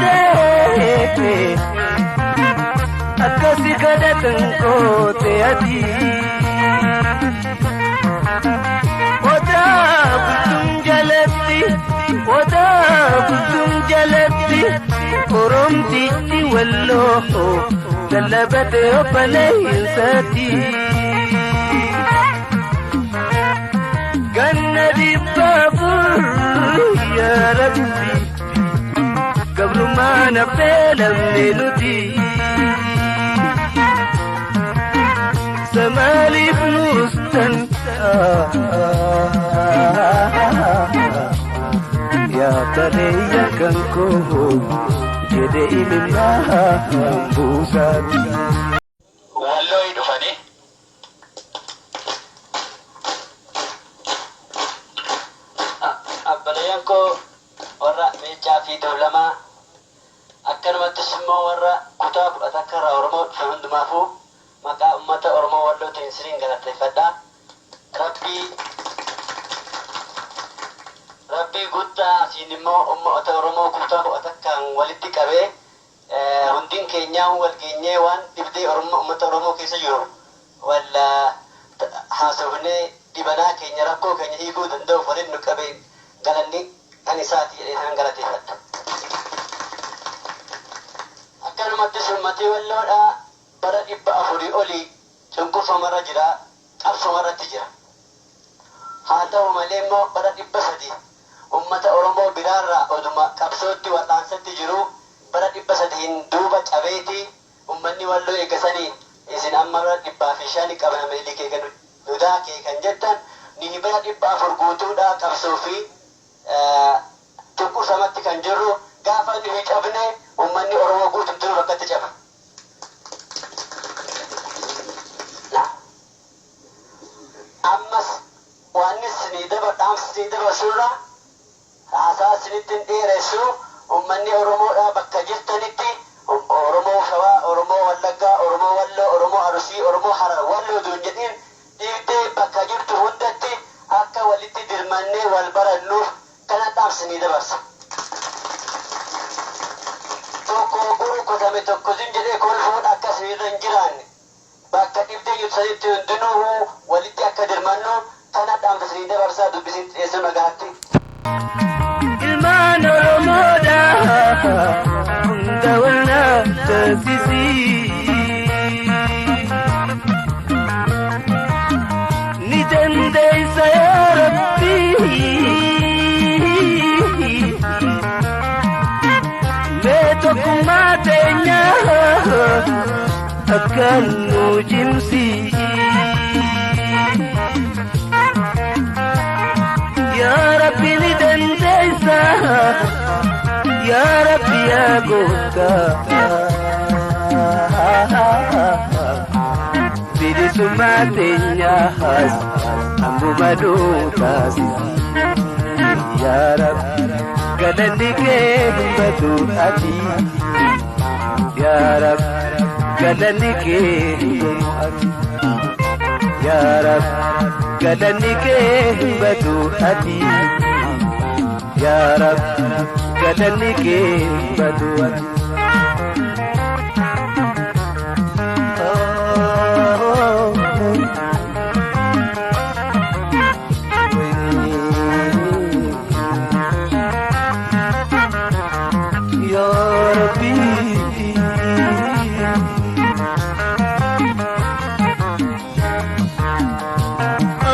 Didee akkasi kadhatan goote ati. Odaa bultuun jalatti, odaa bultuun jalatti, Oromtichi walloo lallabate obboleessatti. Ganna 400 yaa Rabbi, gabrummaa naftee lamne nuti. Samaaliif nuustan yaa baleeyya kan koo jedhe ilmaa buusaati. Wallooyi dhufanii Abbalayyan koo warra Meeccaa fi Tuulamaa, akkanumattis immoo warra kutaa 11 irraa Oromoo dhufe hundumaafuu maqaa uummata Oromoo Wallootiin isiniin galateeffadha. Rabbii guddaa asiin immoo uummata Oromoo kutaa 11n walitti qabee hundin keenyaa wal geenyee waan dhibdee Oromoo uummata Oromoo keessa jiru wal haasofnee dhibanaa keenya rakkoo keenya hiikuu danda'uuf waliin nu qabee galanni kan isaati jedhee sanan galateeffadha. Akkanumattis uummatni Walloodhaa bara 400 olii cunqurfamarra jira, qabsomarratti jira. Haa ta'u malee immoo bara 300 uummata Oromoo biraarraa oduma qabsootti wal'aansatti jiru bara 300n duuba cabeeti uummanni Walloo eegasanii isin amma bara 105 qabna Minilikee kan nu daakee kan jettan ni bara 400 guutuudhaa qabsoo fi cunqursamatti kan jirru gaafa nuyi cabne uummanni Oromoo guutumtuu bakkatti caba. Ammas waan isinii dhaamsi isinii dabarsurra haasaa isinitti hin dheeressu uummanni Oromoodhaa bakka jirtanitti Oromoo Shawaa, Oromoo Wallaggaa, Oromoo Walloo, Oromoo Arsii, Oromoo Harar Walloo osoo hin jedhin dhiibdee bakka jirtu hundatti akka walitti dirmannee wal barannuuf kana dhaamsi isinii dabarsa. Tokko oguu kutame tokko zin jedhee kolfuun akka isinirra hin jiraanne bakka dhibdee jirtu sanitti hundinuu walitti akka dirmannu kana dhaamsa isinii dabarsaa dubbisitti dhiyeessuu nagaatti. Ilmaan Oromoodhaa hunda wal taasisi. Ni dandeessa yaa Rabbi. Mee tokkummaa teenyaa akka nu cimsi. Yaa Rabbi ni dandeessa, yaa Rabbi yaa gooftaa. Bilisummaa teenyaas hambuma nuu taasisi. Yaa Rabbi galanni kee hin badu ati. Yaa Rabbi galanni kee hin dhumu ati. Yaa Rabbi galanni kee hin badu ati. Yaa Rabbi galanni kee hin badu ati.